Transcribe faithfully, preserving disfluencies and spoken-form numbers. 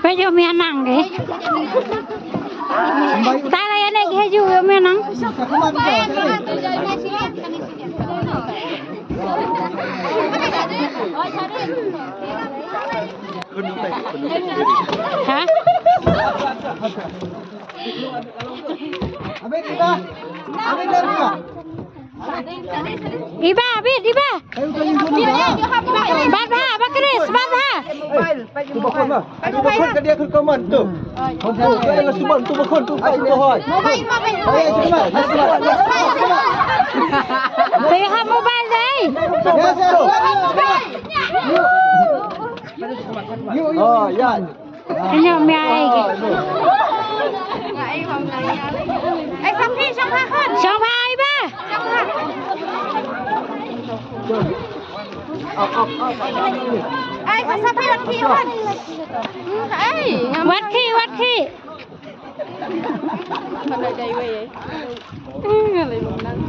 Peit ïa u Mianang de. Tang la ïa ne ki haju ïa u Mianang. Ha? Iba, Abid, iba. Bat bha, ba Chris, bat bha. Tu ba khun ma. Tu ba khun ka dia khun ka man tu. Tu ka la suman tu ba khun tu ka tu hoi. Mobile, mobile, mobile. Te ha mobile dei. Oh, ya. Ano, may ai. Ai, Sapi, shong ha khun. Shong ha ai ba. Ai, Sapi, wat khi khun. Ai, ngam. Wat khi, wat khi. Mana jai wei. Eh, ngalai bang nang.